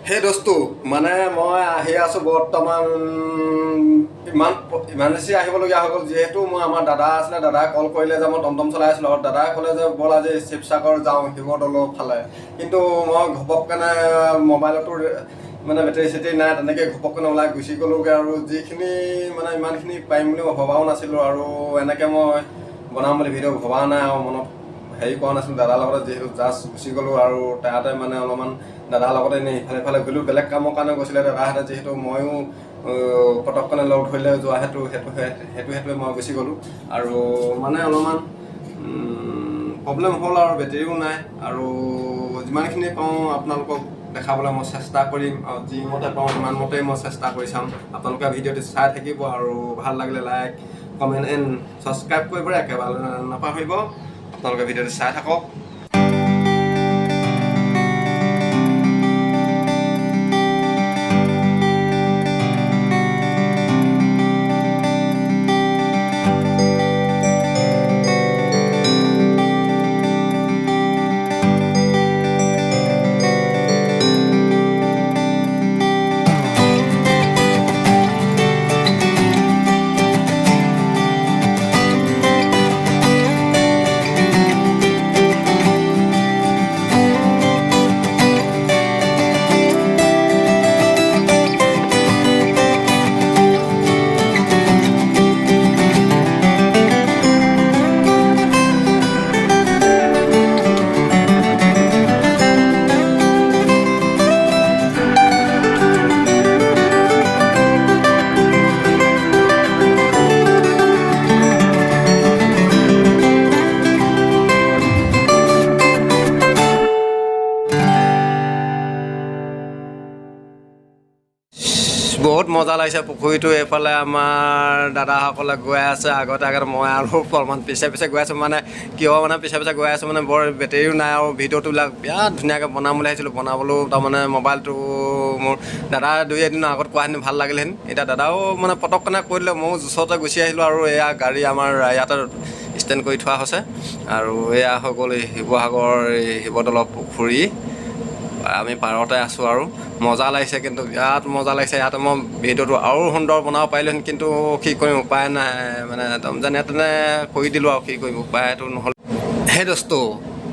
সেই দোস্তো, মানে মই আহি আছোঁ বৰ্তমান। ইমান ইমাৰ্জেঞ্চি আহিবলগীয়া হৈ গ'ল, যিহেতু মই আমাৰ দাদা আছিলে, দাদাই কল কৰিলে যে মই টমটম চলাই আছিলোঁ আৰু দাদাই ক'লে যে ব'ল আজি শিৱসাগৰ যাওঁ শিৱদৌলৰ ফালে। কিন্তু মই ঘপককেনে মোবাইলতো মানে বেটেৰী চেটেৰী নাই, তেনেকৈ ঘপককেনে ওলাই গুচি গ'লোগৈ। আৰু যিখিনি মানে ইমানখিনি পাৰিম বুলি মই ভবাও নাছিলোঁ আৰু এনেকৈ মই বনাম বুলি ভিডিঅ' ভবা নাই আৰু মনত হেৰি কৰা নাছিলোঁ। দাদাৰ লগতে যিহেতু জাষ্ট গুচি গ'লোঁ আৰু তাতে মানে অলপমান দাদাৰ লগতে এনেই ইফালে ইফালে গ'লোঁ, বেলেগ কামৰ কাৰণে গৈছিলে দাদাহঁতে। যিহেতু ময়ো পটককেনে লগ ধৰিলে যোৱা সেইটো সেইটো সেইটো সেইটোৱে মই গুচি গ'লোঁ আৰু মানে অলপমান প্ৰব্লেম হ'ল আৰু বেটেৰীও নাই। আৰু যিমানখিনি পাৰোঁ আপোনালোকক দেখাবলৈ মই চেষ্টা কৰিম আৰু যি মতে পাৰোঁ সিমান মতেই মই চেষ্টা কৰি চাম। আপোনালোকে ভিডিঅ'টো চাই থাকিব আৰু ভাল লাগিলে লাইক, কমেণ্ট এণ্ড ছাবস্ক্ৰাইব কৰিবলৈ একেবাৰে নাপাহৰিব। আপোনালোকে ভিডিঅ'টো চাই থাকক। বহুত মজা লাগিছে পুখুৰীটো। এইফালে আমাৰ দাদাসকলে গৈ আছে আগতে আগতে, মই আৰু অলপমান পিছে পিছে গৈ আছোঁ। মানে কিয় মানে পিছে পিছে গৈ আছোঁ, মানে বৰ বেটেৰীও নাই আৰু ভিডিঅ'টোবিলাক বিৰাট ধুনীয়াকৈ বনাম বুলি ভাবিছিলোঁ, বনাবলৈও তাৰমানে মোবাইলটো মোৰ দাদা দুই এদিনৰ আগত কোৱাহেঁতেন ভাল লাগিলহেঁতেন। এতিয়া দাদাও মানে পটককেনে কৈ দিলে, ময়ো জোচতে গুচি আহিলোঁ। আৰু এয়া গাড়ী আমাৰ ইয়াতে ষ্টেণ্ড কৰি থোৱা হৈছে। আৰু এয়া হৈ গ'ল এই শিৱসাগৰ এই শিৱদৌলৰ পুখুৰী, আমি পাৰতে আছোঁ আৰু মজা লাগিছে, কিন্তু বিৰাট মজা লাগিছে। ইয়াতে মই ভিডিঅ'টো আৰু সুন্দৰ বনাব পাৰিলোহেঁতেন, কিন্তু কি কৰিম উপায় নাই, মানে একদম যেনে তেনে কৰি দিলোঁ আৰু কি কৰিম উপায়টো নহ'ল। সেই দোস্তো,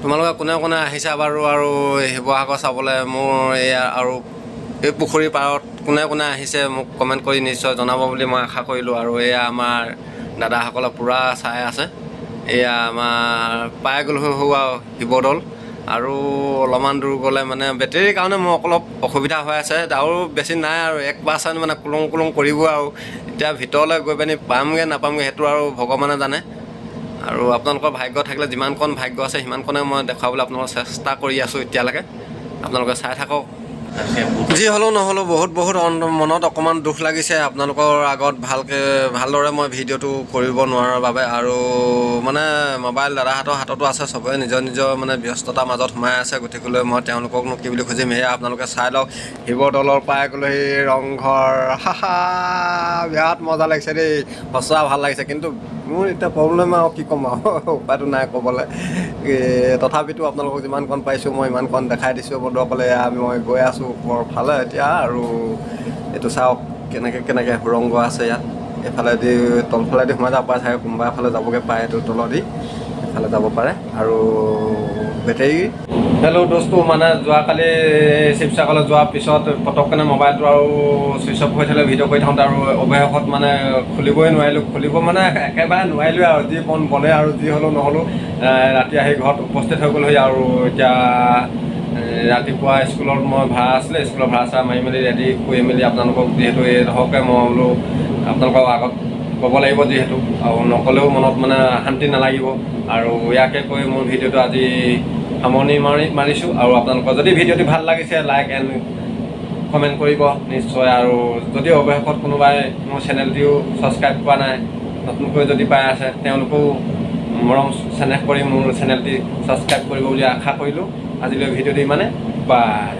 তোমালোকে কোনে কোনে আহিছা বাৰু আৰু শিৱসাগৰ চাবলৈ? মোৰ এয়া আৰু এই পুখুৰীৰ পাৰত কোনে কোনে আহিছে মোক কমেণ্ট কৰি নিশ্চয় জনাব বুলি মই আশা কৰিলোঁ। আৰু এয়া আমাৰ দাদাসকলে পূৰা চাই আছে। এয়া আমাৰ পাই গ'লোঁ আৰু শিৱদৌল। আৰু অলপমান দূৰ গ'লে মানে বেটেৰীৰ কাৰণে মোৰ অলপ অসুবিধা হৈ আছে, আৰু বেছি নাই আৰু 1% মানে কুলুং কুলুং কৰিব। আৰু এতিয়া ভিতৰলৈ গৈ পিনি পামগৈ নাপামগৈ সেইটো আৰু ভগৱানে জানে। আৰু আপোনালোকৰ ভাগ্য থাকিলে যিমানকণ ভাগ্য আছে সিমানকণে মই দেখুৱাবলৈ আপোনালোকক চেষ্টা কৰি আছোঁ এতিয়ালৈকে, আপোনালোকে চাই থাকক। যি হ'লেও নহ'লেও বহুত বহুত মনত অকণমান দুখ লাগিছে আপোনালোকৰ আগত ভালকৈ ভালদৰে মই ভিডিঅ'টো কৰিব নোৱাৰাৰ বাবে। আৰু মানে মোবাইল দাদাহঁতৰ হাততো আছে, চবৰে নিজৰ নিজৰ মানে ব্যস্ততাৰ মাজত সোমাই আছে, গতিকেলৈ মই তেওঁলোককনো কি বুলি খুজিম। সেয়া আপোনালোকে চাই লওক, শিৱদৌলৰ পাই গ'লো সেই ৰংঘৰ। হাহা, বিৰাট মজা লাগিছে দেই, সঁচা ভাল লাগিছে। কিন্তু মোৰ এতিয়া প্ৰব্লেম আৰু কি ক'ম আৰু উপায়টো নাই ক'বলৈ। তথাপিতো আপোনালোকক যিমানকণ পাৰিছোঁ মই ইমানকণ দেখাই দিছোঁ বন্ধুসকলে। এয়া মই গৈ আছোঁ ওপৰৰ ফালে এতিয়া। আৰু এইটো চাওক কেনেকৈ কেনেকৈ সুৰংগ আছে ইয়াত, এইফালেদি তলফালেদি সোমাই যাব পাৰে চাগে, কোনোবা এফালে যাবগৈ পাৰে, এইটো তলেদি এইফালে যাব পাৰে। আৰু বেটেৰী হেল্ল' দোস্তো, মানে যোৱাকালি শিৱসাগৰলৈ যোৱাৰ পিছত পটককেনে মোবাইলটো আৰু ছুইচ অফ হৈ থাকিলে ভিডিঅ' কৰি থাকোঁতে, আৰু অৱশেষত মানে খুলিবই নোৱাৰিলোঁ, খুলিব মানে একেবাৰে নোৱাৰিলোঁ আৰু যি মন বনে আৰু যি হ'লেও নহ'লেও ৰাতি আহি ঘৰত উপস্থিত হৈ গ'লোহি। আৰু এতিয়া ৰাতিপুৱা স্কুলত মই ভাড়া আছিলে, স্কুলৰ ভাড়া চাড়া মাৰি মেলি ৰেডি কৰি মেলি আপোনালোকক যিহেতু এই ধৰকে মই বোলো আপোনালোকক আগত ক'ব লাগিব যিহেতু, আৰু নক'লেও মনত মানে শান্তি নালাগিব। আৰু ইয়াকে কৈ মোৰ ভিডিঅ'টো আজি সামৰণি মাৰিছোঁ। আৰু আপোনালোকৰ যদি ভিডিঅ'টো ভাল লাগিছে লাইক এণ্ড কমেণ্ট কৰিব নিশ্চয়। আৰু যদি অৱশেষত কোনোবাই মোৰ চেনেলটিও ছাবস্ক্ৰাইব কৰা নাই, নতুনকৈ যদি পাই আছে তেওঁলোকেও মৰম চেনেহ কৰি মোৰ চেনেলটি ছাবস্ক্ৰাইব কৰিব বুলি আশা কৰিলোঁ। আজিলৈ ভিডিঅ'টো ইমানে, বাই।